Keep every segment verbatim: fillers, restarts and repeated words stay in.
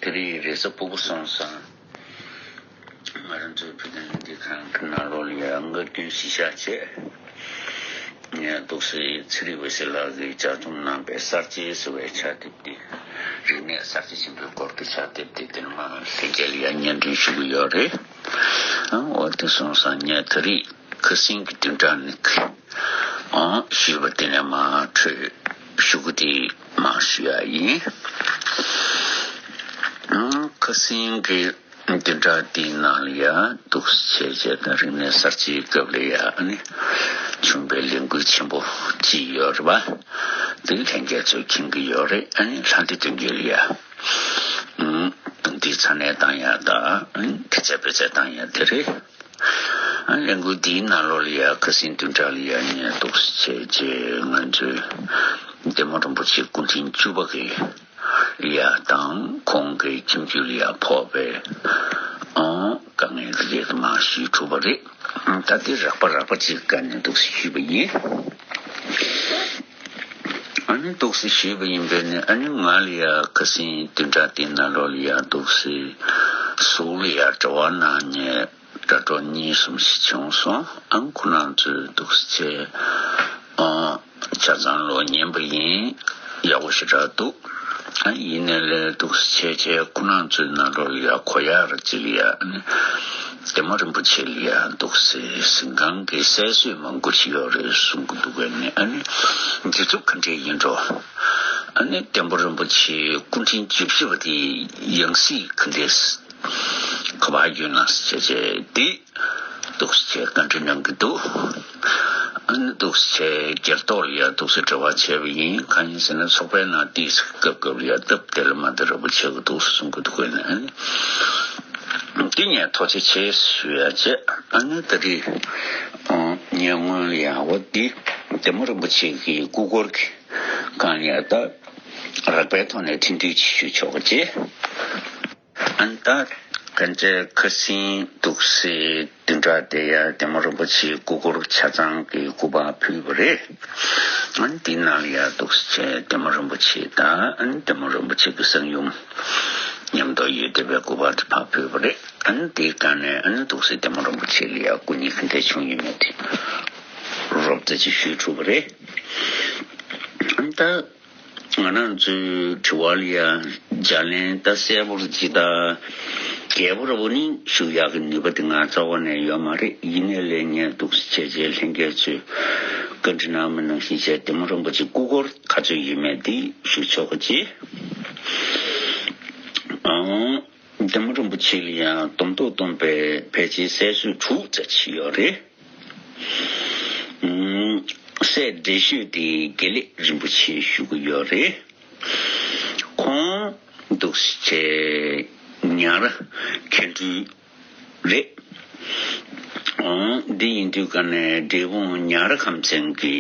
དེ་རིང་རེས་གཟའ་ཕུར་བུ་སོང་ཙང་། ང་རང་ཚོའི་བོད་དོན་ལས་འགུལ་ཁང་གི་ནང་ལོགས་ལ་ཡང་སྔར་རྒྱུན་གཞི་བཞག་བྱས། ངས་འདུག་སེ་ཚེ་རིང་འོད་ཟེར་ལགས་ཀྱིས་ལྗགས་རྩོམ་གནང་པའི་གསར་བརྗེ་ཟེར་བའི་ཕྱག་དེབ་དེ། རིག་གནས་གསར་བརྗེ་ཆེན་པོའི་སྐོར་གྱི་ཕྱག་དེབ་དེ་དེ་ནི་མ་ལྷན་རྒྱས་ལ་ཡང་སྙན་སྒྲོན་ཞུ་གི་ཡོད་རེད། ཨ་འོ་དེ་སོང་ཙང་ངས་དེ་རིང་ཁ་སང་གི་བདུན་ཕྲག་ནས་ཨང་ཞུས་པ་དེ་ནས་མར་འཕྲོས་ཞུ་གི་དེ་མར་ཞུ་ཡ་ཡིན། ཨང་ཁ་སང་གི་བདུན་ཕྲག་དེའི་ནང་ལ་ཡ་འདུག་སེ་བྱས་བྱས་ད་རིག་གནས་གསར་བརྗེའི་སྐབས་ལ་ཡ་ཨ་ནི་བྱུང་པའི་ལས་འགུལ་ཆེན་པོ་གཅིག་ཡོད་རེད་པ། དེ་ལྷན་རྒྱས་ཚོས་མཁྱེན་གྱི་ཡོད་རེད། ཨ་ནི་ལྷ་འདྲེ་སྟོན་རྒྱལ་ལ་ཡ་ཨང་དེ་ཚ་ནན་བཏང་ཡ་ད་ཨ་ནི་དེ་ཚ་བེད་ཚ་བཏང་ཡ་དེ་རེད། ཨ་ལས་འགུལ་འདིའི་ནང་ལོགས་ལ་ཡ་ཁ་སང་བདུན་ཕྲག་ལ་ཡ་ངས་འདུག་སེ་བྱས་རྗེས་ང་ཚོའི་བདེ་མོ་རིན་པོ་ཆེ་སྐུ་ཕྲེང་བཅུ་པ་གི་ལ་ཡ་དང་ཁོང་གི་ཁྱིམ་རྒྱུད་ལ་ཡ་ཕོག་པའི་ཨང་དཀའ་ངལ་དེ་མར་ཞུས་གྲུབ་པ་རེད། ད་དེ་རགས་པ་རགས་པ་ཅིག་བཀར་ནས་འདུག་སེ་ཞུས་པ་ཡིན། ཨ་ནི་འདུག་སེ་ཞུས་པ་ཡིན་པས་ནི་ཨ་ནི་ང་ལ་ཡ་ཁ་སང་བདུན་ཕྲག་དེའི་ནང་ལོགས་ལ་ཡ་འདུག་སེ་གཟུགས་ལ་ཡ་དྲི་བ་གནང་མཁན་དྲ་གྲོགས་གཉིས་གསུམ་ཞིག་བྱུང་སོང་། ཨ་ཁོ་རང་ཚོས་འདུག་སེ་བྱས་ཨ་ཆ་ཚང་ལོ་ཉན་པ་ཡིན། ཡག་པོ་ཞེ་དྲག་འདུག་ཨ་ཡིན་ནའི་ལས་འདུག་སེ་བྱས་བྱས་ཁོ་རང་ཚོའི་ནང་ལོགས་ལ་ཡ་གོ་ཡག་ར་ཅིག་ལ་ཡ་ཨ་ནི་བདེ་མོ་རིན་པོ་ཆེ་ལ་ཡ་འདུག་སེ་གཟིམ་ཁང་གི་གསལ་བཟོས་མང་པོ་ཞིག་ཡོད་རེད་གསུང་གི་འདུག་གས་ནི། ཨ་ནི་འདི་ཚོ་ག་འདྲས་ཡིན་འགྲོ། ཨ་ནི་བདེ་མོ་རིན་པོ་ཆེའི་སྐུ་ཕྲེང་བཅུ་བཞི་པ་དེའི་ཡང་སྲིད་ག་འདྲས་ག་པར་ཡོད་ན་ཟེར་བྱས་བྱས་འདི། འདུག་སེ་བྱས་བཀའ་འདྲི་གནང་གི་འདུག་ཨ་ནི་འདུག་སེ་བྱས་སྒེར་ཐོག་ལ་ཡང་འདུག་སེ་འབྲེལ་བ་བྱས་པ་ཡིན། གང་ཡིན་ཟེར་ན་ཚོགས་པའི་ནང་ཏིས་སྐབས་སྐབས་ལ་ཡང་སྟབས་བདེ་ལ་མ་བདེ་ར་པོ་བྱེད་ཀྱི་འདུག་གསུང་གི་འདུག་གས་ནི། ཨ་ནི་འདི་ངས་ཐུགས་རྗེ་ཆེ་ཞུ་ཡ་བྱས། ཨ་ནི་ད་རེས་ངས་སྔོན་ལ་ཡང་འོ་འདི་བདེ་མོ་རིན་པོ་ཆེ་གི་སྐུ་འཁོར་གྱི་སྒང་ལ་ཡང་ད་རགས་པའི་ཐོག་ནས་ཐེངས་དུས་ཅིག་ཞུ་ཆོག་གི་བྱས། ཨ་ནི་ད་གན་ཆའི་ཁ་སང་འདུག་སེ་བདུན་ཕྲག་དེ་ཡ་བདེ་མོ་རིན་པོ་ཆེའི་སྐུ་འཁོར་ཆ་ཚང་གི་སྐུ་པར་ཕུལ་བ་རེད། ཨ་ནི་དེའི་ནང་ལ་ཡ་འདུག་སེ་བྱས་བདེ་མོ་རིན་པོ་ཆེ་དང་ཨ་ནི་བདེ་མོ་རིན་པོ་ཆེ་གི་གསང་ཡུམ་མཉམ་དུ་ཡོད་བསྡད་པའི་སྐུ་པར་དེ་ཕར་ཕུལ་བ་རེད། ཨ་ནི་དེའི་སྒང་ནས་ཨ་ནི་འདུག་སེ་བདེ་མོ་རིན་པོ་ཆེ་ལ་ཡ་སྐུ་ཉིད་ག་འདྲས་བྱུང་ཡོད་མེད་དེ་རོབ་ཙམ་ཅིག་ཞུས་གྲུབ་པ་རེད། ཨ་ནི་ད། ང་རང་ཚོའི་དྲི་བ་ལ་ཡང་ལྗགས་ལན་ད་གསལ་པོ་རེ་ཅིག་ད་རྒྱས་པོ་ར་བོ་ནི་ཞུ་ཡག་གི་ནུས་པ་དེ་ང་རྩ་བ་ནས་ཡོད་མ་རེད། ཡིན་ནའི་ལས་ངས་འདུག་སེ་བྱས་བྱས་ལྷན་རྒྱས་ཚོས་བཀའ་འདྲི་གནང་བ་ནང་བཞིན་བྱས་བདེ་མོ་རིན་པོ་ཆེ་སྐུ་འཁོར་ག་ཚོད་ཡོད་མེད་དེ་ཞུ་ཆོག་གི་ཨང་། བདེ་མོ་རིན་པོ་ཆེ་ལ་ཡང་སྡོམ་ཐོག་སྡོམ་པའི་ཕལ་ཆེར་གསལ་བཟོས་དྲུག་ཙམ་ཅིག་ཡོད་རེད། ཨང་། སྲས་བགྲེས་ཤོས་དེ་དགེ་ལེགས་རིན་པོ་ཆེ་ཞུ་གི་ཡོད་རེད། ཁོང་འདུག་སེ་བྱས་ཉ་ར་མཁན་སྤྲུལ་རེད། ཨང་། འདི་ཡིན་དུས་ཀ་ནས་འབྲས་སྤུངས་ཉ་ར་ཁམས་ཚན་གྱི་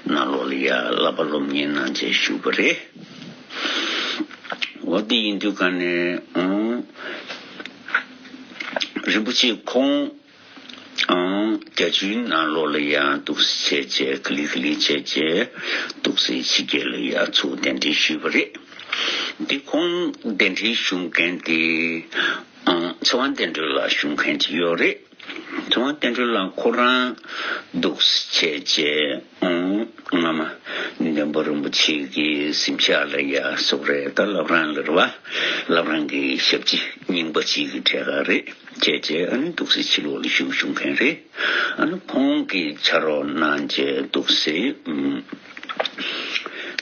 ནང་ལོགས་ལ་ཡ་བསླབ་པ་སློབ་གཉེར་གནང་བྱས་བཞུགས་པ་རེད། འོ་འདི་ཡིན་དུས་ཀ་ནས་ཨང་། རིན་པོ་ཆེ་ཁོང་ཨང་། བརྒྱད་ཅུའི་ནང་ལོགས་ལ་ཡང་འདུག་སེ་བྱས་བྱས་ག་ལེ་ག་ལེ་བྱས་བྱས་འདུག་སེ་ཕྱི་རྒྱལ་ལ་ཡ་ཚུར་གདན་འདྲེན་ཞུས་པ་རེད། འདི་ཁོང་གདན་འདྲེན་ཞུ་མཁན་དེ་ཨང་ཚེ་དབང་བསྟན་སྒྲོལ་ལགས་ཞུ་མཁན་ཅིག་ཡོད་རེད། ཚེ་དབང་བསྟན་སྒྲོལ་ལགས་ཁོ་རང་འདུག་སེ་བྱས་བྱས་ཨང་སྔ་མ་མགོན་པོ་རིན་པོ་ཆེ་གི་གཟིམ་ཤག་ལ་ཡ་སོགས་རེད། ད་བླ་བྲང་ལ་རེད་བ། བླ་བྲང་གི་ཞབས་ཕྱི་རྙིང་པ་ཅིག་གི་གྲས་ཀ་རེད། བྱས་བྱས་ཨ་ནི་འདུག་སེ་ཕྱི་ལོགས་ལ་བཞུགས་བཞུགས་མཁན་རེད། ཨ་ནི་ཁོང་གིས་ཕྱག་རོགས་གནང་བྱས་འདུག་སེ་ཨུམ་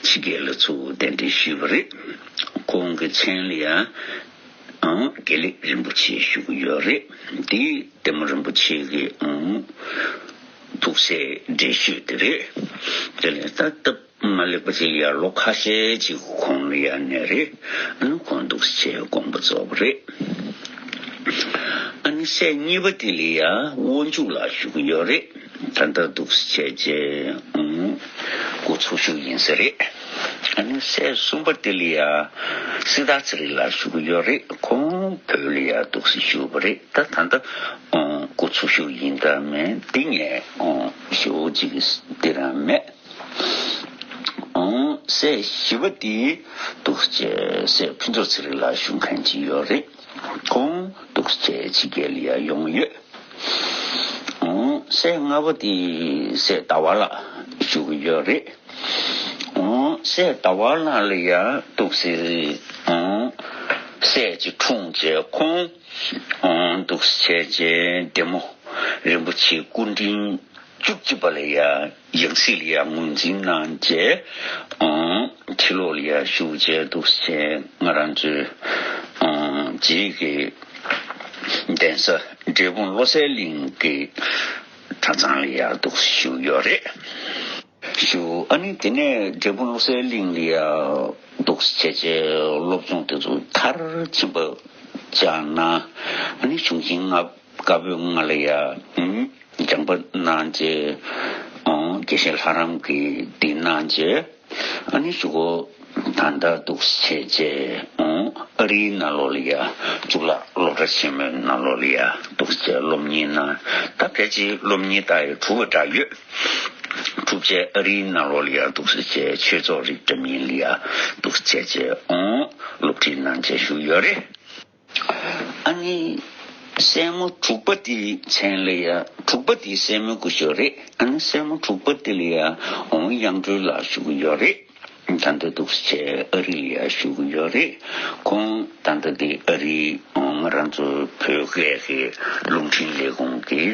ཕྱི་རྒྱལ་ལ་ཚུར་གདན་འདྲེན་ཞུས་པ་རེད། ཁོང་གི་མཚན་ལ་ཡང་ཨང་དགེ་ལེགས་རིན་པོ་ཆེ་ཞུ་གི་ཡོད་རེད། འདི་བདེ་མོ་རིན་པོ་ཆེ་གི་ཨང་ཐུགས་སྲས་བགྲེས་ཤོས་དེ་རེད། དེ་ལས་ད་སྟབས་མ་ལེགས་པ་ཅིག་ཡར་ལོ་ཁ་ཤས་ཅིག་གོང་ལ་ཡར་ནས་རེད། ཨ་ནི་ཁོང་འདུག་སེ་བྱས་དགོངས་པ་རྫོགས་པ་རེད། ཨ་ནི་སྲས་གཉིས་པ་དེ་ལ་ཡ་དབོན་ཕྱུག་ལགས་ཞུ་གི་ཡོད་རེད། ད་ལྟ་འདུག་སེ་བྱས་བྱས་ཨང་སྐུ་འཚོ་བཞུགས་ཡིན་ས་རེད། ཨ་ནི་སྲས་གསུམ་པ་དེ་ལ་ཡ་སྲི་ཐར་ཚེ་རིང་ལགས་ཞུ་གི་ཡོད་རེད། ཁོང་བོད་ལ་ཡ་འདུག་སེ་བཞུགས་པ་རེད། ད་ད་ལྟ་ཨང་སྐུ་འཚོ་བཞུགས་ཡིན་ད་མེད་འདི་ངས་ཨང་ཞེ་པོ་ཅིག་འདི་རང་མེད། ཨོང་། སྲས་བཞི་པ་དེ་འདུག་སེ་བྱས་སྲས་ཕུན་ཚོགས་ཚེ་རིང་ལགས་བཞུགས་མཁན་ཅིག་ཡོད་རེད། ཁོང་འདུག་སེ་བྱས་ཕྱི་རྒྱལ་ལ་ཡང་ཡོང་ཡོད། ཨོང་། སྲས་ལྔ་པ་དེ་སྲས་ཟླ་བ་ལགས་བཞུགས་ཀྱི་ཡོད་རེད། ཨོང་། སྲས་ཟླ་བ་ལགས་ལ་ཡང་འདུག་སེ་ཨོང་། སྲས་ཅིག་འཁྲུངས་བྱས་ཁོང་ཨོང་། འདུག་སེ་བྱས་བྱས་འདི་མོ་རིན་པོ་ཆེ་སྐུ་ཕྲེང་བཅུ་གཅིག་པ་ལ་ཡང་ཡང་སྲིད་ལ་ཡང་ངོས་འཛིན་གནང་བྱས། ཨང་། ཕྱི་ལོགས་ལ་ཡང་བཞུགས་བྱས་འདུག་སེ་ང་རང་ཚོའི་ཨང་། རྗེས་ཀྱི་གདན་ས་འབྲས་སྤུངས་བློ་གསལ་གླིང་གི་གྲྭ་ཚང་ལ་ཡང་འདུག་སེ་བཞུགས་ཡོད་རེད། བཞུགས། ཨ་ནི་དེ་ནས་འབྲས་སྤུངས་བློ་གསལ་གླིང་ལ་ཡང་འདུག་སེ་བྱས་བྱས་སློབ་སྦྱོང་དེ་ཚོ་མཐར་ཕྱིན་པ་ཅིག་གནང་། ཨ་ནི་གཞུང་ཆེན་ལྔ་བཀའ་པོད་ལྔ་ལ་ཡང་ཨང་། སྦྱངས་པ་གནང་བྱས། ཨང་། དགེ་བཤེས་ལྷ་རམས་ཀྱི་འདི་གནང་བྱས། ཨ་ནི་གཞུག་གུ་ད་ལྟ་འདུག་སེ་བྱས་བྱས། ཨང་། ཨ་རིའི་ནང་ལོགས་ལ་ཡ་གཙུག་ལག་སློབ་གྲྭ་ཆེན་མོའི་ནང་ལོགས་ལ་ཡ་འདུག་སེ་བྱས་སློབ་གཉེར་གནང་། ད་ཕལ་ཆེར་སློབ་གཉེར་ད་ཡ་གྲུབ་པ་འདྲ་ཡོད། གྲུབ་བྱས་ཨ་རིའི་ནང་ལོགས་ལ་ཡ་འདུག་སེ་བྱས་ཆོས་ཚོགས་རིགས་འདྲ་མིན་ལ་ཡ་འདུག་སེ་བྱས་བྱས། ཨང་། སློབ་ཁྲིད་གནང་བྱས་བཞུགས་ཡོད་རེད། ཨ་ནི་སྲས་མོ་དྲུག་པ་དེའི་མཚན་ལ་ཡ། དྲུག་པ་དེའི་སྲས་མོའི་སྐུ་ཞབས་རེད། ཨ་ནི་སྲས་མོ་དྲུག་པ་དེ་ལ་ཡ་ཨོང་དབྱངས་སྒྲོལ་ལགས་ཞུ་གི་ཡོད་རེད། ད་ལྟ་འདུག་སེ་བྱས་ཨ་རི་ལ་ཡ་བཞུགས་ཀྱི་ཡོད་རེད། ཁོང་ད་ལྟ་དེ་ཨ་རིའི་ཨོང་ང་རང་ཚོ་བོད་སྐད་ཀྱི་རླུང་འཕྲིན་ལས་ཁུངས་ཀྱི་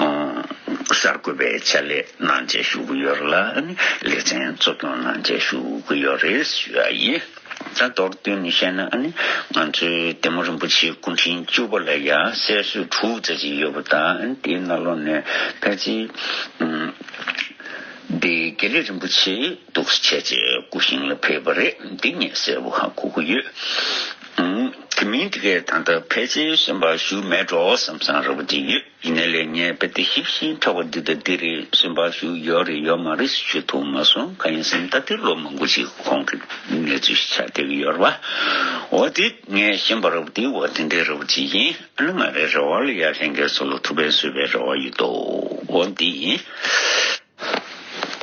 ཨོང་གསར་འགོད་པའི་ཕྱག་ལས་གནང་བྱས་བཞུགས་ཀྱི་ཡོད་རེད་ལ། ཨ་ནི་ལེ་ཚན་གཙོ་སྐྱོང་གནང་བྱས་བཞུགས་ཀྱི་ཡོད་རེད་ཞུ་ཡ་ཡིན། ད་མདོར་བསྡུས་ནས་བཤད་ན། ཨ་ནི་ང་ཚོའི་བདེ་མོ་རིན་པོ་ཆེའི་སྐུ་ཕྲེང་བཅུ་པ་ལ་ཡང་སྲས་སྲུང་དྲུག་ཙམ་ཅིག་ཡོད་པ་དང་། ཨ་ནི་དེའི་ནང་ལོགས་ནས་ཕལ་ཆེར་ཨམ། འདི་དགེ་ལེགས་རིན་པོ་ཆེ་འདུག་སེ་བྱས་བྱས་སྐུ་ཞིང་ལ་ཕེབས་པ་རེད། འདི་ངས་གསལ་པོ་ཧ་གོ་གི་ཡོད། ཨམ། དེ་མིན་དེ་གས་ད་ལྟ་ཕལ་ཆེར་གསན་པར་ཞུགས་མེད་འགྲོ་བསམ་བསམ་རེ་བ་ཅིག་ཡོད། ཡིན་ནའི་ལས་ངས་དཔེ་དེ་ཞིབ་ཞིབ་ཕྲ་བ་འདི་དང་འདི་རེད། གསན་པར་ཞུགས་ཡོད་རེད་ཡོད་མ་རེད་ཞུ་ཐུབ་མ་སོང་། གང་ཡིན་ཟེར་ན་ད་ལྟའི་ལོ་མང་པོ་ཞིག་ཁོང་གི་གནས་ཚུལ་ཞིག་ཆགས་བསྡད་ཀྱི་ཡོད་རེད་བ། འོ་དེ་ངས་ཤེས་པ་རེད་བ། དེ་འོ་དེ་འདྲའི་རེད་བ་ཅིག་ཡིན། ཨ་ནི་ང་རའི་རེ་བ་ལ་ཡ་ལྷན་རྒྱས་ཚོ་ལ་ཐུགས་ཕན་གསོས་པའི་རེ་བ་ཡོད་དོ། འོ་འདི་ཡིན།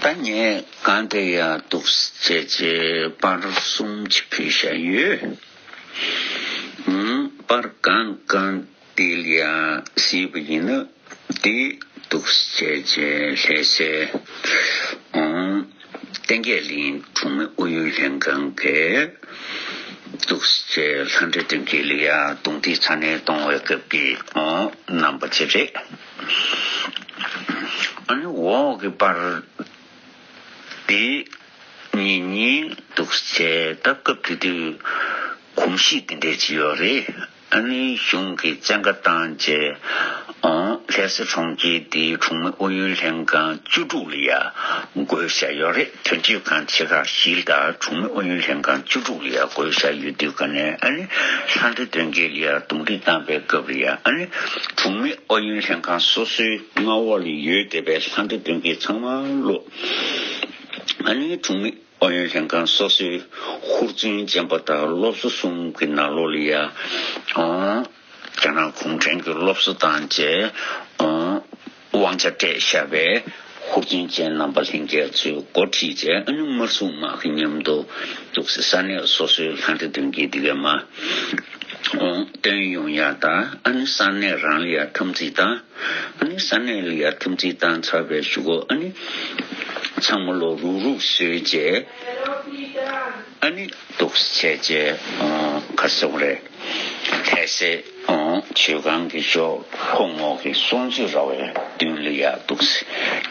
ད་ངས་གང་དེ་ཡང་འདུག་སེ་བྱས་བྱས་པར་གསུམ་ཅིག་ཕུལ་བཞག་ཡོད། ཨང་། པར་གང་གང་དེ་ལ་ཡང་གཟིགས་པ་ཡིན་ན། དེ་འདུག་སེ་བྱས་བྱས་ལྷ་སའི་ཨང་། བསྟན་རྒྱས་གླིང་གྲོང་མི་ཨུ་ཡོན་ལྷན་ཁང་གིས་འདུག་སེ་བྱས་ལྷ་འདྲེ་སྟོན་སྐྱིད་ལ་ཡང་རྡུང་རྡེག་ཚ་ནན་གཏོང་བའི་སྐབས་ཀྱི་ཨང་། རྣམ་པ་ཅིག་རེད། ཨ་ནི་འོག་གི་པར་དེ་གཉིས་གཉིས་འདུག་སེ་བྱས། ད་སྐབས་དེ་དུས་གོམས་གཤིས་དེ་འདྲས་ཅིག་ཡོད་རེད། ཨ་ནི་གཞུང་གིས་བཙན་བཀའ་བཏང་བྱས། ཨང་། ལྷ་ས་གྲོང་ཁྱེར་དེའི་གྲོང་མི་ཨུ་ཡོན་ལྷན་ཁང་བཅུ་དྲུག་ལ་ཡ་བགོས་བཞག་ཡོད་རེད། དོན་གཅོད་ཁང་ཆེ་ཁག་བཞི་དང་གྲོང་མི་ཨུ་ཡོན་ལྷན་ཁང་བཅུ་དྲུག་ལ་ཡ་བགོས་བཞག་ཡོད་དུས་ཀ་ནས། ཨ་ནི་ལྷ་འདྲེ་སྟོན་སྐྱིད་ལ་ཡ་རྡུང་རྡེག་བཏང་པའི་སྐབས་ལ་ཡ། ཨ་ནི་གྲོང་མི་ཨུ་ཡོན་ལྷན་ཁང་སོ་སོའི་མངའ་འོག་ལ་ཡོད་བསྡད་པའི་ལྷ་འདྲེ་སྟོན་སྐྱིད་ཚང་མ་ལོ། ཨ་ནི་གྲོང་མི་ཨུ་ཡོན་ལྷན་ཁང་སོ་སོའི་ཧུར་བརྩོན་ཅན་པ་དང་སློབ་གསོ་གསུམ་གྱི་ནང་ལོགས་ལ་ཡ། ཨང་། རྒྱ་ནག་གུང་ཁྲན་གྱི་སློབ་གསོ་བཏང་བྱས། ཨང་། དབང་ཆ་སྤྲད་བཞག་པའི་ཧུར་བརྩོན་ཅན་རྣམ་པ་ལྷན་རྒྱས་ཚོས་འགོ་ཁྲིད་བྱས། ཨ་ནི་དམར་སྲུང་དམག་གི་མཉམ་དུ་འདུག་སེ་ས་གནས་སོ་སོའི་ལྷ་འདྲེ་སྟོན་སྐྱིད་དེ་གའི་མ། ཨང་། བཏོན་ཡོང་ཡ་དང་། ཨ་ནི་ས་གནས་རང་ལ་ཡ་འཐབ་འཛིང་བཏང་། ཨ་ནི་ས་གནས་ལ་ཡ་འཐབ་འཛིང་བཏང་ཚར་བའི་གཞུག་གུ། ཨ་ནི་ཚང་མ་ལོ་རུག་རུག་བཟོས་བྱས། ཨ་ནི་འདུག་སེ་བྱས་བྱས། ཨང་། ག་རེ་ཟེར་དགོས་རེད། ལྷ་སའི་ཨང་། མཆོད་ཁང་གི་ཕྱོགས་ལྷོ་ངོས་ཀྱི་སོང་ཙི་ར་བའི་མདུན་ལ་ཡ་འདུག་སེ་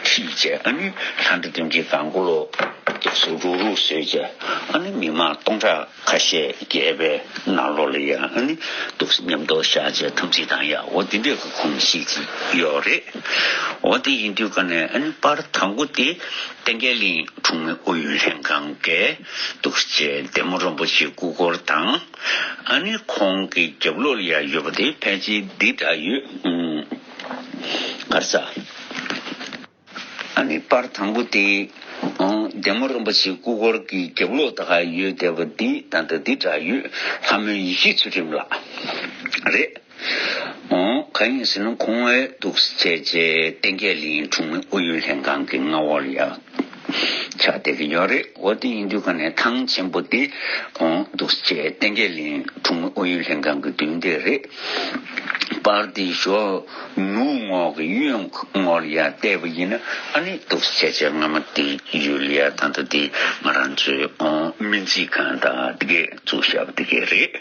ཁྲིད་བྱས། ཨ་ནི་ལྷ་འདྲེ་སྟོན་སྐྱིད་གང་གོ་ལོ་འདུག་སེ་རུག་རུག་བཟོས་བྱས། ཨ་ནི་མི་མང་སྟོང་ཕྲག་ཁ་ཤས་བརྒལ་བའི་ནང་ལོགས་ལ་ཡ། ཨ་ནི་འདུག་སེ་མཉམ་དུ་བཞག་བྱས་འཐབ་འཛིང་བཏང་ཡ། འོ་དེ་འདྲའི་གི་གོམས་གཤིས་ཅིག་ཡོད་རེད། འོ་དེ་ཡིན་དུས་ཀ་ནས། ཨ་ནི་པར་དང་པོ་དེ་བསྟན་རྒྱས་གླིང་གྲོང་མི་ཨུ་ཡོན་ལྷན་ཁང་གིས་འདུག་སེ་བདེ་མོ་རིན་པོ་ཆེའི་སྐུ་འཁོར་དང་། ཨ་ནི་ཁོང་གི་རྒྱབ་ལོགས་ལ་ཡ་ཡོད་པ་དེ་ཕལ་ཆེར་འདི་འདྲ་ཡོད། ཨུམ། ག་རེ་ཟ། ཨ་ནི་པར་དང་པོ་དེ། ཨང་། བདེ་མོ་རིན་པོ་ཆེའི་སྐུ་འཁོར་གྱི་རྒྱབ་ལོགས་ད་ག་ཡོད་བསྡད་པ་འདི་ད་ལྟ་འདི་འདྲ་ཡོད། ལྷ་མོའི་ཡེ་ཤེས་ཚུལ་ཁྲིམས་ལགས་རེད། ཨང་། གང་ཡིན་ཟེར་ན་ཁོང་ཨེ་འདུག་སེ་བྱས་བྱས་བསྟན་རྒྱས་གླིང་གྲོང་མི་ཨུ་ཡོན་ལྷན་ཁང་གི་མངའ་འོག་ལ་ཡ་ ཆགས་བསྡད་ཀྱི་ཡོད་རེད། འོ་དེ་ཡིན་དུས་ཀ་ནས་ཐང་ཆེན་པོ་དེ་འོང་འདུག་སེ་བྱས་བསྟན་རྒྱས་གླིང་གྲོང་ཨུ་ཡོན་ལྷན་ཁང་གི་མདུན་དེ་རེད། པར་དེ་ཞོ་ནུབ་ངོས་ཀྱི་གཡོན་ངོས་ལ་ཡར་བལྟས་པ་ཡིན་ན་ཨ་ནི་འདུག་སེ་བྱས་བྱས་སྔ་མ་དེ་ཡུལ་ལ་ཡར་ད་ལྟ་དེ་ང་རང་ཚོའི་འོང་སྨན་རྩིས་ཁང་དང་དེ་གས་བཙུགས་བཞག་པ་དེ་གས་རེད།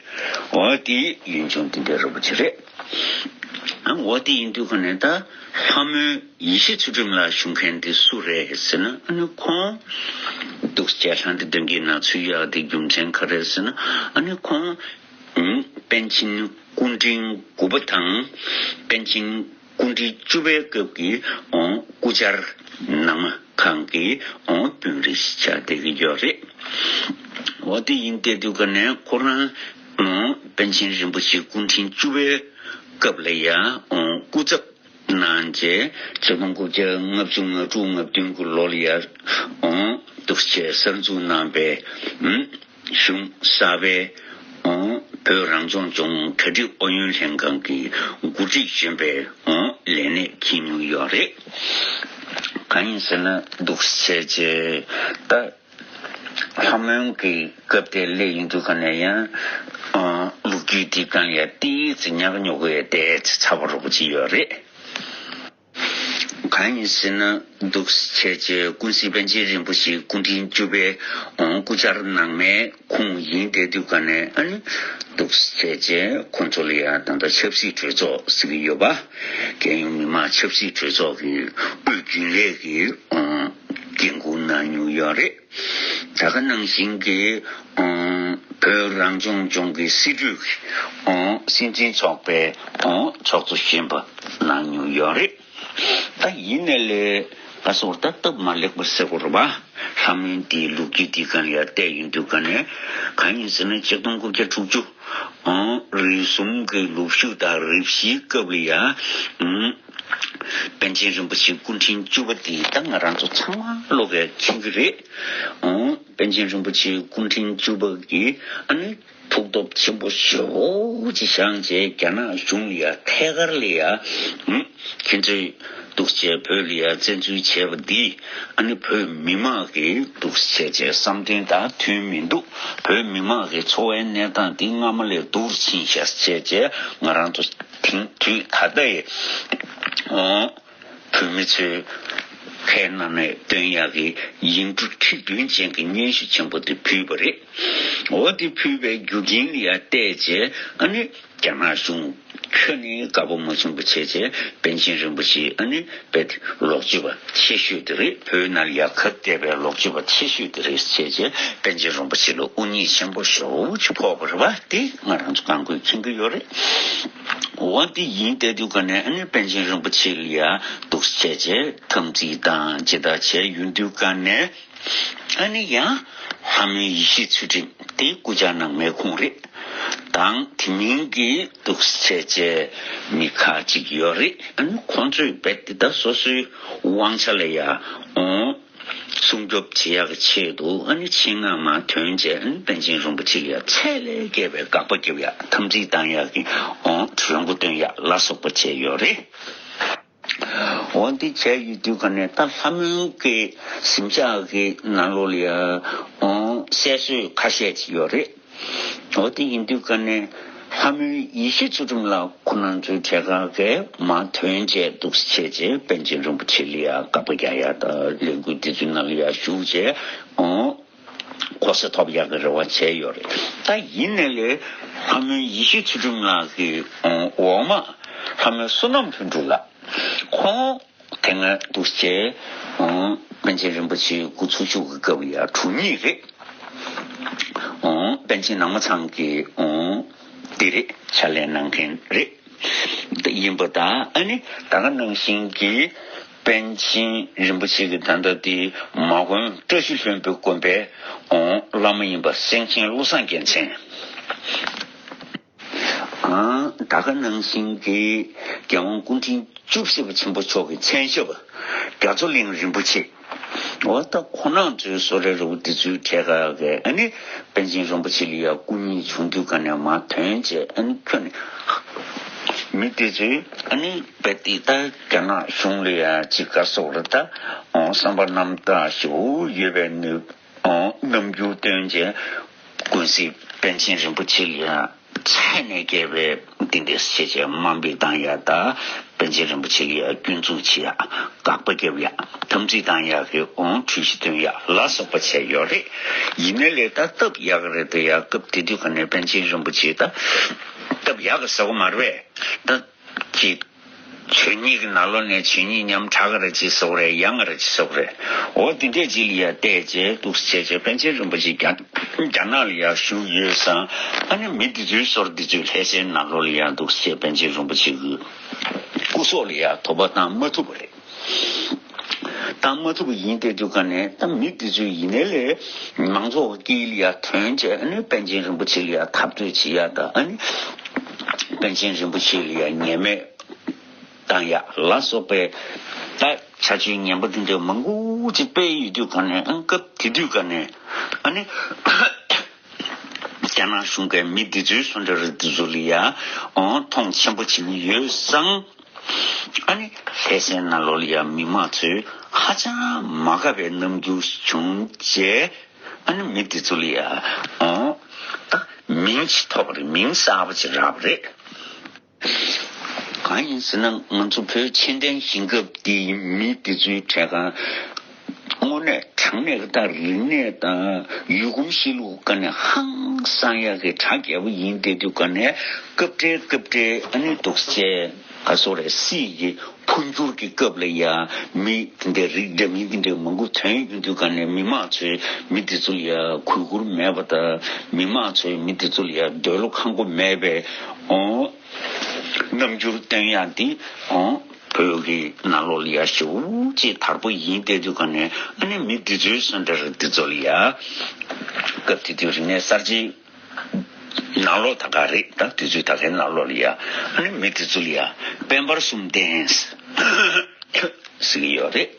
འོ་དེ་ཡུལ་ལྗོངས་དེ་འདྲ་རེད་པ་ཅིག་རེད། འོ་དེ་ཡིན་དུས་ཀ་ནས་ད་ལྷ་མོའི་ཡེ་ཤེས་ཚུལ་ཁྲིམས་ལགས་ཞུ་མཁན་དེ་སུ་རེད་ཟེར་ན། ཨ་ནི་ཁོང་འདུག་སེ་བྱས་ལྷ་འདྲེ་གདོན་བགེགས་ནང་ཚུད་ཡག་དེ་རྒྱུ་མཚན་ག་རེ་ཟེར་ན། ཨ་ནི་ཁོང་ཨུམ་པཎ་ཆེན་སྐུ་ཕྲེང་དགུ་པ་དང་པཎ་ཆེན་སྐུ་ཕྲེང་བཅུ་པའི་སྐབས་ཀྱི་འོང་སྐུ་བཅར་ནང་མ་ཁང་གི་འོང་དཔོན་རིགས་ཤིག་ཆགས་བསྡད་ཀྱི་ཡོད་རེད། འོ་དེ་ཡིན་བསྡད་དུས་ཀ་ནས་ཁོ་རང་འོང་པཎ་ཆེན་རིན་པོ་ཆེ་སྐུ་ཕྲེང་བཅུ་པའི་སྐབས་ལ་ཡ་འོང་སྐུ་ཚབ་གནང་རྗེས་ཆིག་སྟོང་དགུ་བརྒྱ་ལྔ་བཅུ་ང་དྲུག་ང་བདུན་གྱི་ལོ་ལ་ཡ་འོང་འདུག་སེ་བྱས་གསར་འཛུགས་གནང་པའི་ཨུམ་གཞུང་གསར་པའི་འོང་བོད་རང་སྐྱོང་ལྗོངས་གྲ་སྒྲིག་ཨུ་ཡོན་ལྷན་ཁང་གི་འགོ་ཁྲིད་གཞོན་པའི་འོང་ལས་གནས་འཁྱེར་མྱོང་ཡོད་རེད། གང་ཡིན་ཟེར་ན་འདུག་སེ་བྱས་རྗེས་ད་ལྷ་མོན་གྱི་སྐབས་དེར་སླེབས་ཡོང་དུས་ཀ་ནས་ཡང་ཨ་ལོ་རྒྱུས་འདི་སྒང་ལ་ཡ་ཏོག་ཙམ་ཉག་ཉོག་གི་བསྡད་ཚར་བ་རོགས་ཅིག་ཡོད་རེད། གང་ཡིན་ཟེར་ན་འདུག་སེ་བྱས་རྗེས་ཀུན་གཟིགས་པཎ་ཆེན་རིན་པོ་ཆེ་སྐུ་ཕྲེང་བཅུ་པའི་འོང་སྐུ་བཅར་ནང་མའི་ཁོངས་ཡིན་བསྡད་དུས་ཀ་ནས་ཨ་ནི་འདུག་སེ་བྱས་རྗེས་ཁོང་ཚོ་ལ་ཡང་ད་ལྟ་ཆབ་སྲིད་གྲོས་ཚོགས་ཟེར་གྱི་ཡོད་པ། རྒྱལ་ཡོངས་མི་དམངས་ཆབ་སྲིད་གྲོས་ཚོགས་ཀྱི་དབུས་རྒྱུན་ལས་ཀྱི་འོང་འགན་འཁུར་གནང་མྱོང་ཡོད་རེད། ད་ག་ནང་བཞིན་གྱི་འོང་བོད་རང་སྐྱོང་ལྗོངས་ཀྱི་སྲིད་གྲོས་ཀྱི་འོང་སྲིད་འཛིན་ཚོགས་པའི་འོང་ཚོགས་གཙོ་གཞོན་པ་གནང་མྱོང་ཡོད་རེད། ད་ཡིན་ནའི་ལས་ད་སོར་ད་སྟབས་མ་ལེགས་པར་ཟེར་དགོས་རེད་པ། ལྷ་མོན་དེའི་ལོ་རྒྱུས་དེ་སྒང་ལ་ཡ་བལྟས་ཡོང་དུས་ཀ་ནས་གང་ཡིན་ཟེར་ན་ཆིག་སྟོང་དགུ་བརྒྱ་དྲུག་ཅུ་འོང་རེ་གསུམ་གྱི་ལོ་བཞི་དང་རེ་བཞིའི་སྐབས་ལ་ཡ་འོང་པཎ་ཆེན་རིན་པོ་ཆེ་སྐུ་ཕྲེང་བཅུ་པ་དེ་ད་ང་རང་ཚོ་ཚང་མ་ལོག་གིས་མཁྱེན་གྱི་རེད། འོང་པཎ་ཆེན་རིན་པོ་ཆེ་སྐུ་ཕྲེང་བཅུ་པ་གིས་ཨ་ནི་ཐུགས་སྟོབས་ཆེན་པོ་ཞེ་པོ་ཅིག་བཞེངས་བྱས་རྒྱ་ནག་གཞུང་ལ་ཡ་ཐད་ཀར་ལ་ཡ་ཨུམ་ཁྱེད་ཚོས་འདུག་སེ་བྱས་བོད་ལ་ཡ་བཙན་འཛུལ་བྱས་པ་འདིས་ཨ་ནི་བོད་མི་མང་གི་འདུག་སེ་བྱས་བྱས་བསམ་དོན་དང་མཐུན་མི་འདུག་བོད་མི་མང་གི་འཚོ་བའི་གནས་སྟངས་འདི་སྔ་མ་ལས་སྡུག་རུ་ཕྱིན་ཤག་བྱས་བྱས་ང་རང་ཚོ་དེང་དུས་ད་ལྟ་ཡི་འོང་བོད་མི་ཚོས་ཁའི་ནང་ནས་བཏོན་ཡག་གི་ཡིག་འབྲུ་ཁྲི་བདུན་ཅན་གྱི་སྙན་ཞུ་ཆེན་པོ་དེ་ཕུལ་བ་རེད། འོ་དེ་ཕུལ་བའི་རྒྱུ་རྐྱེན་ལ་ཡ་བལྟས་རྗེས་ཨ་ནི་རྒྱ་ནག་གཞུང་ཁྱོན་ནས་དགའ་པོ་མ་བྱུང་བ་བྱས་རྗེས་པཎ་ཆེན་རིན་པོ་ཆེ་ཨ་ནི་དཔེ་ལོག་སྤྱོད་པ་ཆེ་ཤོས་དེ་རེད། བོད་ནང་ལ་ཡ་ཁ་གཏད་པའི་ལོག་སྤྱོད་པ་ཆེ་ཤོས་དེ་རེད་བྱས་རྗེས་པཎ་ཆེན་རིན་པོ་ཆེ་ལ་དབུ་བརྙེས་ཆེན་པོ་ཞེ་པོ་ཅིག་ཕོག་པ་རེད་པ། དེ་ང་རང་ཚོ་གང་དགོས་མཁྱེན་གྱི་ཡོད་རེད། འོ་དེ་ཡིན་བསྡད་དུས་ཀ་ནས་ཨ་ནི་པཎ་ཆེན་རིན་པོ་ཆེ་ལ་ཡ་འདུག་སེ་བྱས་རྗེས་འཐམ་འཛིང་དང་ཇི་ལྟར་བྱས་ཡོང་དུས་ཀ་ནས་ཨ་ནི་ཡང་ལྷ་མོའི་ཡེ་ཤེས་ཚུལ་ཁྲིམས་དེ་སྐུ་བཅར་ནང་མའི་ཁོངས་རེད། དང་དེ་མིན་གྱི་འདུག་སེ་བྱས་རྗེས་མི་ཁག་ཅིག་ཡོད་རེད། ཨ་ནི་ཁོང་ཚོས་རྦད་དེ་ད་སོ་སོའི་དབང་ཆ་ལ་ཡ་འོང་སྲུང་སྐྱོབ་བྱེད་ཡག་གི་ཆེད་དུ་ཨ་ནི་ཆེད་མངགས་མར་ཐོན་རྗེས་ཨ་ནི་པཎ་ཆེན་རིན་པོ་ཆེ་ལ་ཡ་ཚད་ལས་བརྒལ་བའི་དགག་པ་རྒྱབ་ཡག་འཐམ་འཛིང་བཏང་ཡག་གི་འོང་གྲོས་འགོ་བཏོན་ཡག་ལ་སོགས་པ་བྱས་ཡོད་རེད། འོ་འདི་བྱས་ཡོད་དུས་ཀ་ནས་ད་ལྷ་མོན་གྱི་གཟིམ་ཤག་གི་ནང་ལོགས་ལ་ཡ་འོང་གསལ་བཟོས་ཁ་ཤས་ཅིག་ཡོད་རེད། འོ་དེ་ཡིན་དུས་ཀ་ནས་ལྷ་མོའི་ཡེ་ཤེས་ཚུལ་ཁྲིམས་ལགས་ཁོ་རང་ཚོའི་གྲས་ཁག་གིས་མར་ཐོན་བྱས་འདུག་སེ་བྱས་རྗེས་པཎ་ཆེན་རིན་པོ་ཆེ་ལ་ཡ་དགག་པ་རྒྱག་ཡ་དང་ལས་འགུལ་དེ་ཚོའི་ནང་ལ་ཡ་ཞུགས་བྱས་འོང་གོ་ས་ཐོབ་ཡག་གི་རེ་བ་བྱས་ཡོད་རེད། ད་ཡིན་ནའི་ལས་ལྷ་མོའི་ཡེ་ཤེས་ཚུལ་ཁྲིམས་ལགས་ཀྱི་འོག་མ་ལྷ་མོའི་བསོད་ནམས་ལྷུན་གྲུབ་ལགས་ཁོང་དེ་སྔ་འདུག་སེ་བྱས་པཎ་ཆེན་རིན་པོ་ཆེའི་སྐུ་འཚོ་བཞུགས་ཀྱི་སྐབས་ཡ་དྲུང་ཉིད་རེད། པཎ་ཆེན་ནང་མ་ཚང་གི་འདི་རེད་ཕྱག་ལས་གནང་མཁན་རེད། ཡིན་པ་དང་ཨ་ནི་ད་ག་ནང་བཞིན་གྱི་པཎ་ཆེན་རིན་པོ་ཆེ་གི་ད་ལྟ་དེ་མ་དགོན་བཀྲ་ཤིས་ལྷུན་པོའི་དགོན་པའི་བླ་མ་ཡིན་པ་སེང་ཆེན་བློ་བཟང་རྒྱལ་མཚན། ཨང་། ད་ག་ནང་བཞིན་གྱི་རྒྱལ་དབང་སྐུ་ཕྲེང་བཅུ་བཞི་པ་ཆེན་པོ་མཆོག་གི་མཚན་ཞབས་རྒྱ་མཚོ་གླིང་རིན་པོ་ཆེ། འོ་ད་ཁོ་རང་ཚོའི་བཟོ་རེ་རུ་དེ་ཚོའི་གྲས་ཁག་གིས་ཨ་ནི་པཎ་ཆེན་རིན་པོ་ཆེ་ལ་ཡ་སྐུ་ཉིད་བྱུང་དུས་ག་ནས་མར་ཐོན་བྱས་ཨ་ནི་ཁྱོན་ནས་ མི་དེ་ཚོས་ཨ་ནི་དཔེ་དེ་ད་རྒྱ་ནག་གཞུང་ལ་ཡ་ཅིག་ག་སོགས་རེད། ད་བསམ་པ་རྣམ་དག་ཞེ་པོ་ཡོད་པའི་ནུས་རྣམ་འགྱུར་སྟོན་བྱས། ཀུན་གཟིགས་པཎ་ཆེན་རིན་པོ་ཆེ་ལ་ཡ་ཚད་ནས་བརྒལ་བའི་འདི་འདྲ་བྱས་བྱས་དམའ་འབེབས་བཏང་ཡ། ད་པཎ་ཆེན་རིན་པོ་ཆེ་ལ་ཡ་སྐྱོན་འཛུགས་བྱེད་ཡ། དགག་པ་རྒྱབ་ཡ། འཐབ་འཛིང་བཏང་ཡ་གི་འོང་འཁྲུལ་གཞི་སྟོན་ཡ་ལ་སོགས་པ་བྱས་ཡོད་རེད། ཡིན་ནའི་ལས་ད་སྟབས་ཡག་ག་རེད། ད་ཡ་སྐབས་དེ་དུས་ག་ནས་པཎ་ཆེན་རིན་པོ་ཆེ་ད་སྟབས་ཡག་ག་ཟེར་བ་མ་རེད་པས། ད་ཀྱི་ཆོས་ཉིད་ཀྱི་ནང་ལོགས་ནས་ཆོས་ཉིད་ཉམ་དྲག་ག་རེ་ཅིག་བཟོ་རེད། ཡང་ག་རེ་ཅིག་བཟོ་རེད། འོ་དེ་འདྲས་ཅིག་ལ་ཡ་བལྟས་བྱས་འདུག་བྱས་བྱས་པཎ་ཆེན་རིན་པོ་ཆེ་རྒྱ་རྒྱ་ནག་ལ་ཡ་བཞུགས་ཡོད་ཙང་། ཨ་ནི་མི་འདི་ཚོའི་སོར་འདི་ཚོའི་ལྷ་སའི་ནང་ལོགས་ལ་ཡ་འདུག་བྱས་པཎ་ཆེན་རིན་པོ་ཆེ་གི་སྐུ་སྲོག་ལ་ཡ་དོགས་པ་བཏང་མ་ཐུབ་པ་རེད། བཏང་མ་ཐུབ་པ་ཡིན། དེ་དུས་ག་ནས་ད་མི་འདི་ཚོས་ཡིན་ནའི་ལས་མང་ཚོགས་ཀྱི་དཀྱིལ་ལ་ཡ་ཐོན་བྱས། ཨ་ནི་པཎ་ཆེན་རིན་པོ་ཆེ་ལ་ཡ་འཐབ་རྩོད་བྱེད་ཡ། ད་ཨ་ནི་པཎ་ཆེན་རིན་པོ་ཆེ་ལ་ཡ་ཉེས་མེད་བཏང་ཡ་ལ་སོགས་པའི་ད་བྱ་སྤྱོད་ངན་པ་འདི་འདྲ་མང་པོ་ཅིག་སྤེལ་ཡོད་དུས་ག་ནས། ཨ་སྐབས་དེ་དུས་ག་ནས་ཨ་ནི་རྒྱ་ནག་གཞུང་གིས་མི་འདི་ཚོའི་སུ་འདྲ་རེད་འདི་ཚོ་ལ་ཡ་འོ་མཐོང་ཆེན་པོ་བྱེད་ཀྱི་ཡོད་ཙང་། ཨ་ནི་ལྷ་སའི་ནང་ལོགས་ལ་ཡ་མི་མང་ཚོས་ཧ་ཅང་མ་དགའ་བའི་རྣམ་འགྱུར་བྱུང་བྱས། ཨ་ནི་མི་འདི་ཚོ་ལ་ཡ་འོ་ད་མིང་ཅིག་ཐོབ་པ་རེད། མིང་གསར་པ་ཅིག་རག་པ་རེད། གང་ཡིན་ཟེར་ན་ང་ཚོ་བོད་ཆེས་མཐོའི་ཞིང་ཁམས་འདིའི་མི་འདི་ཚོའི་གྲས་ཁ་དངོས་གནས་དྲང་གནས་ཀྱི་ད་རིག་གནས་དང་ཡུལ་གོམས་གཤིས་ལུགས་ཀ་ནས་ཧང་སང་ཡག་གི་གྲ་རྒྱས་པོ་ཡིན། དེ་དུས་ག་ནས་སྐབས་འཕྲལ་སྐབས་འཕྲལ་ཨ་ནི་འདུག་སེ་ག་སོ་རེ་སྲིད་ཀྱི་འཕོ་འགྱུར་གྱི་སྐབས་ལ་ཡ་མི་དེ་འདྲའི་རིགས་འདྲ་མིན་དེ་འདྲའི་མང་པོ་ཐོན་ཡོང་དུས་ག་ནས་མི་མང་ཚོས་མི་དེ་ཚོ་ལ་ཡ་གུས་བཀུར་མེད་པ་དང་། མི་མང་ཚོས་མི་དེ་ཚོ་ལ་ཡ་འདོད་བློ་ཁེངས་པོ་མེད་པའི་འོ་རྣམ་འགྱུར་སྟོན་ཡག་འདི་འོ་བོད་ཀྱི་ནང་ལོགས་ལ་ཡ་ཞེ་པོ་ཅིག་དར་པོ་ཡིན། དེ་དུས་ག་ནས་ཨ་ནི་མི་འདི་ཚོའི་སུ་འདྲ་རེད་འདི་ཚོ་ལ་ཡ་སྐབས་དེ་དུས་རིག་གནས་གསར་བརྗེའི་ནང་ལོགས་ད་ག་རེད། ད་དུས་ཚོད་ད་གའི་ནང་ལོགས་ལ་ཡ་ཨ་ནི་མི་དེ་ཚོ་ལ་ཡ་དཔལ་འབར་གསུམ་ལྡན་ཟེར་གྱི་ཡོད་རེད།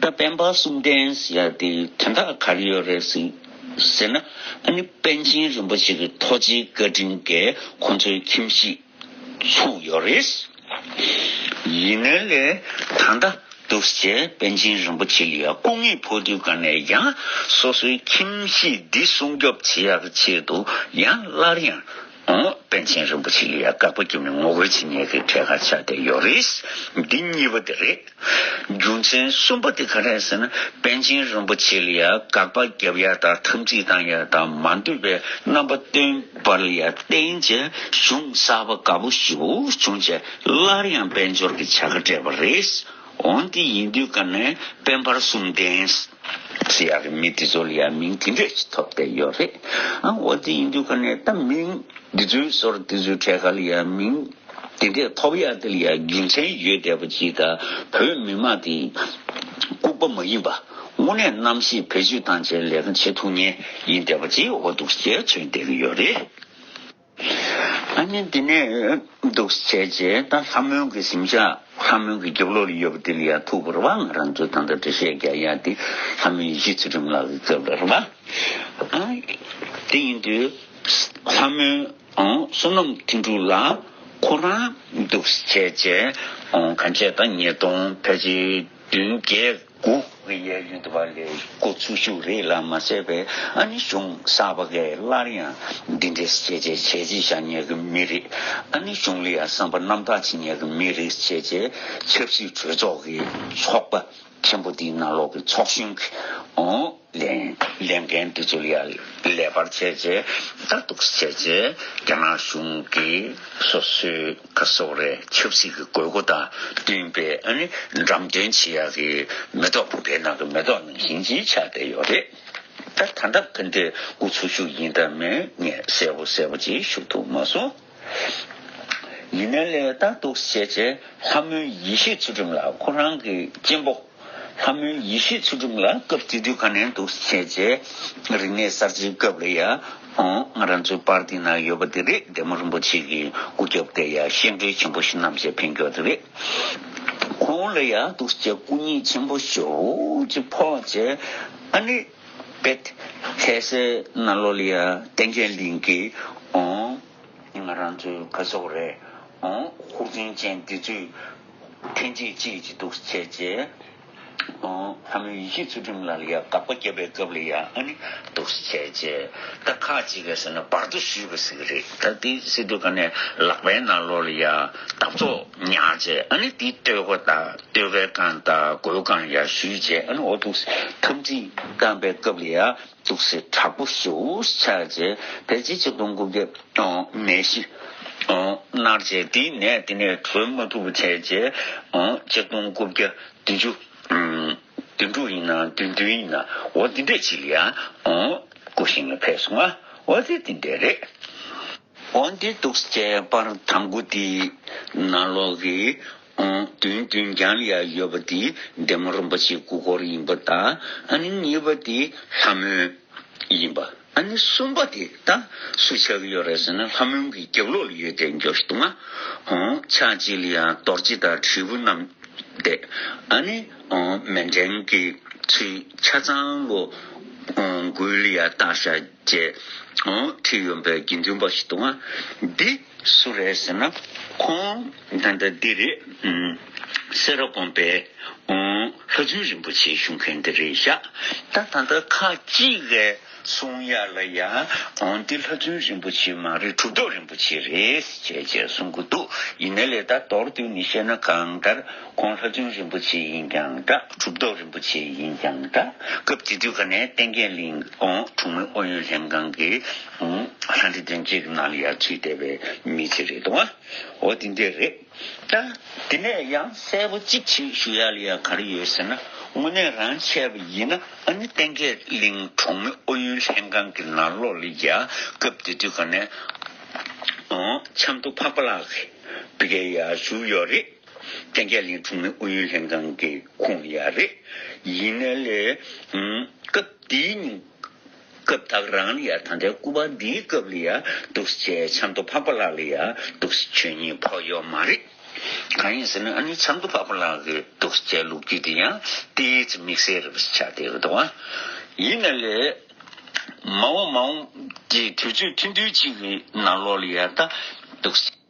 ད་དཔལ་འབར་གསུམ་ལྡན་ཟེར་ཡ་དེ་དོན་དག་ག་རེ་ཡོད་རེད་ཟེར་ཟེར་ན། ཨ་ནི་པཎ་ཆེན་རིན་པོ་ཆེ་གི་ཐུགས་རྗེའི་བཀའ་དྲིན་གྱིས་ཁོང་ཚོའི་ཁྱིམ་གཞིས་ཚུགས་ཡོད་རེད། ཡིན་ནའི་ལས་ད་ལྟ་འདུག་སེ་པཎ་ཆེན་རིན་པོ་ཆེ་ལ་ཡ་སྐུ་ངལ་ཕོག་དུས་ག་ནས་ཡང་སོ་སོའི་ཁྱིམ་གཞིས་འདི་སྲུང་སྐྱོབ་བྱེད་ཡག་གི་ཆེད་དུ་ཡང་སླར་ཡང་འོ་པཎ་ཆེན་རིན་པོ་ཆེ་ལ་ཡ་དགག་པ་བརྒྱབ་ནས་ངོ་རྒོལ་བྱེད་མཁན་གྱི་གྲས་ཁ་ཆགས་བསྡད་ཡོད་རེད། འདི་གཉིས་པ་དེ་རེད། རྒྱུ་མཚན་གསུམ་པ་དེ་ག་རེ་རེད་ཟེར་ན། པཎ་ཆེན་རིན་པོ་ཆེ་ལ་ཡ་དགག་པ་རྒྱབ་ཡ་དང་འཐབ་འཛིང་བཏང་ཡ་དང་མ་འདོད་པའི་རྣམ་པ་སྟོན་པ་ལ་ཡ་བརྟེན་བྱས་གཞུང་གསར་པ་དགའ་པོ་ཞེ་པོ་བྱུང་བྱས་སླར་ཡང་དཔལ་འབྱོར་གྱི་བྱ་དགའ་སྤྲད་པ་རེད། འོན་ཏེ་ཡིན་དུས་ག་ནས་དཔལ་འབར་གསུམ་ལྡན་ཟེར་ཡ་གི་མི་དེ་ཚོ་ལ་ཡ་མིང་དེ་འདྲས་ཅིག་ཐོབ་བསྡད་ཡོད་རེད། ཨ་འོ་དེ་ཡིན་དུས་ག་ནས་ད་མིང་འདི་ཚོའི་སོར་འདི་ཚོའི་གྲས་ཁ་ལ་ཡ་མིང་དེ་འདྲས་ཐོབ་ཡག་དེ་ལ་ཡ་རྒྱུ་མཚན་ཡོད་བསྡད་པ་ཅིག་དང་། བོད་མི་མང་དེ་ལྐུགས་པ་མ་ཡིན་པ། དངོས་གནས་རྣམ་ཤེས་བེད་སྤྱོད་བཏང་བྱས་ལས་ཀ་བྱེད་ཐུབ་མཁན་ཡིན་བསྡད་པ་ཅིག་འོ་འདུག་སེ་མཚོན་བསྡད་ཀྱི་ཡོད་རེད། ཨ་ནི་འདི་ནས་འདུག་སེ་བྱས་རྗེས་ད་ལྷ་མོའི་གི་གཟིམ་ཤག་ལྷ་མོའི་གི་རྒྱབ་ལོགས་ལ་ཡོད་པ་དེ་ལ་ཡ་ཐུག་པ་རེད་པ། ང་རང་ཚོ་ད་ལྟ་འགྲེལ་བཤད་རྒྱག་ཡ་དེ་ལྷ་མོའི་ཡེ་ཤེས་ཚུལ་ཁྲིམས་ལགས་ཀྱི་སྐབས་ལ་རེད་པ། ཨ་དེ་ཡིན་དུས་ལྷ་མོའི་ཨང་བསོད་ནམས་དོན་གྲུབ་ལགས་ཁོ་རང་འདུག་སེ་བྱས་རྗེས་ཨང་གང་བྱས་ད་ཉིས་སྟོང་ཕལ་ཆེར་བདུན་བརྒྱད་དགུ་གི་ཡས་ཡོད་འདུག་པ་ལས་འགོ་ཚུགས་ཤུགས་རེད་ལ་མ་ཟད་པའི་ཨ་ནི་གཞུང་གསར་པ་གས་སླར་ཡང་འདི་འདྲས་བྱས་རྗེས་བྱས་རྗེས་བཞག་མཁན་གྱི་མི་རེད། ཨ་ནི་གཞུང་ལ་ཡང་བསམ་པ་རྣམ་དག་བྱེད་མཁན་གྱི་མི་རེད་བྱས་རྗེས་ཆབ་སྲིད་གྲོས་ཚོགས་ཀྱི་ཚོགས་པ་ཆེན་པོ་འདིའི་ནང་ལོགས་ཀྱི་ཚོགས་གཞོན་གྱི་ཨོ་ལས་ལས་འགན་འདི་ཚོ་ལ་ཡང་ལས་པར་བྱས་རྗེས་ལྟ་རྟོག་བྱས་རྗེས་རྒྱ་ནག་གཞུང་གིས་སོ་སོའི་ག་སོག་རེད་ཆབ་སྲིད་ཀྱི་དགོས་མཁོ་དང་བསྟུན་པའི་ཨ་ནི་འགྲེམས་སྟོན་བྱེད་ཡག་གི་མེ་ཏོག་བུ་གའི་ནང་གི་མེ་ཏོག་ནང་བཞིན་ཅིག་ཆགས་བསྡད་ཡོད་རེད། ད་ད་ལྟ་ཕན་བདེ་འགོ་ཚུགས་ཤུགས་ཡིན་དང་མིན་ངས་གསལ་པོ་གསལ་པོ་ཅིག་ཞུ་ཐུབ་མ་སོང་། ཡིན་ནའི་ལས་ད་འདུག་བྱས་རྗེས་ལྷ་མོའི་ཡེ་ཤེས་ཚུལ་ཁྲིམས་ལགས་ཁོ་རང་གི་གཅེན་པོ། ལྷ་མོའི་ཡེ་ཤེས་ཚུལ་ཁྲིམས་ལགས་སྐབས་དེ་དུས་ག་ནས་འདུག་བྱས་རྗེས་རིག་གནས་གསར་བརྗེའི་སྐབས་ལ་ཡ་ཨོ་ང་རང་ཚོའི་པར་འདི་ན་ཡོད་པ་དེ་རེད། བདེ་མོ་རིན་པོ་ཆེ་གི་སྐུ་རྒྱབ་དེ་ཡ་བཤད་འགྲོས་ཆེན་པོ་ཞིག་བསྣམས་བྱས་ཕེབས་མཁན་དེ་རེད། ཁོང་ལ་ཡ་འདུག་བྱས་སྐུ་ཉིད་ཆེན་པོ་ཞེ་པོ་ཅིག་ཕོག་བྱས་ཨ་ནི་པེད་ལྷ་སའི་ནང་ལོགས་ལ་ཡ་བསྟན་རྒྱས་གླིང་གི་ཨོ་ང་རང་ཚོའི་ག་སོག་རེད། ཨོ་ཧུར་བརྩོན་ཅན་འདི་ཚོས་ཐེངས་གཅིག་གཅིག་ཅིག་འདུག་བྱས་རྗེས། ཨོ་ལྷ་མོའི་ཡེ་ཤེས་ཚུལ་ཁྲིམས་ལ་ལ་ཡ་དགག་པ་བརྒྱབ་པའི་སྐབས་ལ་ཡ་ཨ་ནི་འདུག་བྱས་རྗེས་ད་ཁ་ཅིག་གིས་ཟེར་ན་བར་དོ་ཞུས་པ་ཟེར་གི་རེད། ད་དེ་ཟེར་དུས་ག་ནས་ལག་པའི་ནང་ལོགས་ལ་ཡ་འདབ་ཚོགས་ཉར་རྗེས་ཨ་ནི་དེའི་སྟོད་གོས་དང་སྟོད་གོས་གང་དང་གོས་གང་ཡ་ཞུས་རྗེས་ཨ་ནི་འོ་འདུག་ཐམས་ཅད་བསྐམས་པའི་སྐབས་ལ་ཡ། འདུག་སེ་དྲག་པོ་ཞེ་པོ་ཆགས་རྗེས་ཕལ་ཆེར་ཆིག་སྟོང་དགུ་བརྒྱ་ནད་གཞི་མནར་རྗེས་དེའི་ནད་དེ་ནས་གྲོལ་མ་ཐུབ་པ་བྱས་རྗེས་ཆིག་སྟོང་དགུ་བརྒྱ་བདུན་ཅུ་དོན་དྲུག་ཡིན་ན་བདུན་བདུན་ཡིན་ན་འོ་འདི་འདྲས་ཅིག་ལ་ཡང་སྐུ་བཞེངས་ལ་ཕེབས་སོང་ང་། འོ་དེ་འདི་འདྲས་རེད། འོ་འདི་འདུག་སེ་བར་དང་པོ་དེའི་ནང་ལོགས་ཀྱི། ཨང་། མདུན་མདུན་རྒྱང་ལ་ཡ་ཡོད་པ་དེ་འདན་མ་རིན་པོ་ཆེའི་སྐུ་འཁོར་ཡིན་པ་དང་། ཨ་ནི་གཉིས་པ་དེ་ལྷ་མོ་ཡིན་པ། ཨ་ནི་གསུམ་པ་དེ་ད་སུ་ཆགས་ཀྱི་ཡོད་རེད་ཟེར་ན་ལྷ་མོ་གི་རྒྱབ་ལོགས་ལ་ཡོད་དེ་འཇོག་ཞིག་འདུག་ང་། ཨང་། ཕྱག་གཅིག་ལ་ཡ་རྡོ་རྗེ་དང་དྲིལ་བུ་བསྣམས་ཏེ། ཨ་ནི་ཨང་། མཎྜལ་གྱི་ཚུལ་ཆ་ཚང་ལོ། ཨང་། མགུལ་ལ་ཡ་བཏགས་བཞག་བྱས། ཨང་། ཁྲིད་ཡོང་པའི་དགེ་འདུན་པ་ཞིག་འདུག་ང་། འདི། སུ་རེད་ཟེར་ན། ཁོང་ད་ལྟ་འདི་རེད། ཨུམ། སེ་ར་དགོན་པའི། ཨུམ། ལྷ་བཙུན་རིན་པོ་ཆེ་བཞུགས་མཁན་འདི་རེད་ཤག་ད་ད་ལྟ་ཁ་ཅིག་གིས་གསུང་ཡ་ལ་ཡ། ཨུམ། འདི་ལྷ་བཙུན་རིན་པོ་ཆེ་མ་རེད་གྲུབ་ཐོབ་རིན་པོ་ཆེ་རེད་ཅེས་ཅེས་གསུང་གི་འདུག་ཡིན་ནའི་ལས་ད་མདོར་བསྡུས་ནས་བཤད་ན་གང་ལྟར་ཁོང་ལྷ་བཙུན་རིན་པོ་ཆེ་ཡིན་ཀྱང་འདྲ་གྲུབ་ཐོབ་རིན་པོ་ཆེ་ཡིན་ཀྱང་འདྲ་སྐབས་དེ་དུས་ག་ནས་བསྟན་རྒྱས་གླིང་ཨུམ། གྲོང་མི་ཨུ་ཡོན་ལྷན་ཁང་གི། ཨུམ། ལྷ་འདྲེ་བདུན་བརྒྱད་ཀྱི་ནང་ལ་ཡ་ཚུད་བསྡད་པའི་མི་ཅིག་རེད་འདུག་ཨ། འོ་དེ་འདྲས་རེད། ད། དེ་ནས་ཡང་གསལ་པོ་གཅིག་ཅིག་ཞུ་ཡ་ལ་ཡ་ག་རེ་ཡོད་ཟེར་ན། དངོས་གནས་རང་བྱས་པ་ཡིན་ན་ཨ་ནི་བསྟན་རྒྱས་གླིང་གྲོང་མི་ཨུ་ཡོན་ལྷན་ཁང་གི་ནང་ལོགས་ལ་ཡ་སྐབས་དེ་དུས་ག་ནས། ཨོ། ཆབ་མདོ་འཕགས་པ་ལགས་ཀྱི་བི་གའི་ཡ་བཞུགས་ཡོད་རེད། བསྟན་རྒྱས་གླིང་གྲོང་མི་ཨུ་ཡོན་ལྷན་ཁང་གི་ཁོངས་ལ་ཡ་རེད། ཡིན་ནའི་ལས། ཨུམ། སྐབས་དེའི་ཉིན། སྐབས་ད་ག་རང་ལ་ཡ་ད་ལྟའི་སྐུ་པར་འདིའི་སྐབས་ལ་ཡ་འདུག་སེ་བྱས་ཆབ་མདོ་འཕགས་པ་ལགས་ལ་ཡ་འདུག་སེ་ཆོས་ཉིད་ཕོག་ཡོད་མ་རེད། གང་ཡིན་ཟེར་ན་ཨ་ནི་ཆབ་མདོ་འཕགས་པ་ལགས་ཀྱི་འདུག་སེ་བྱས་ལོ་རྒྱུས་དེ་ཡང་ཏོག་ཙམ་དམིགས་བསལ་རེད་པ་ཆགས་བསྡད་ཡོད་འདུག་ཨ། ཡིན་ན་ལས། མ་འོངས་མ་འོངས་ཀྱི་དུས་ཚོད་ཐུང་ཐུང་གཅིག་གི་ནང་ལོགས་ལ་ཡ་ད་འདུག་སེ།